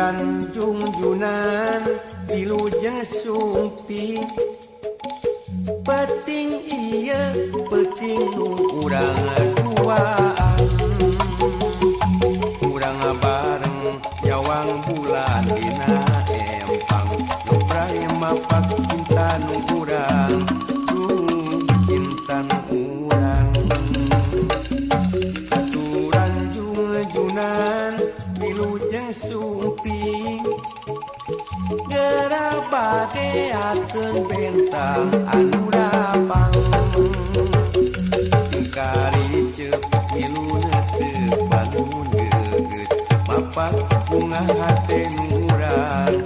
Aturan jungjunan wilujeng sumping peting ieu peting nu urang duaan urang bareng nyawang bulan dina empang nu bray mapak cinta nu urang duh cinta nu urang aturan jungjunan wilujeng sumping geura bageakeun bentang anu lapang tingkari ceup milu neuteup bangun geugeup mapak bunga hate nu urang.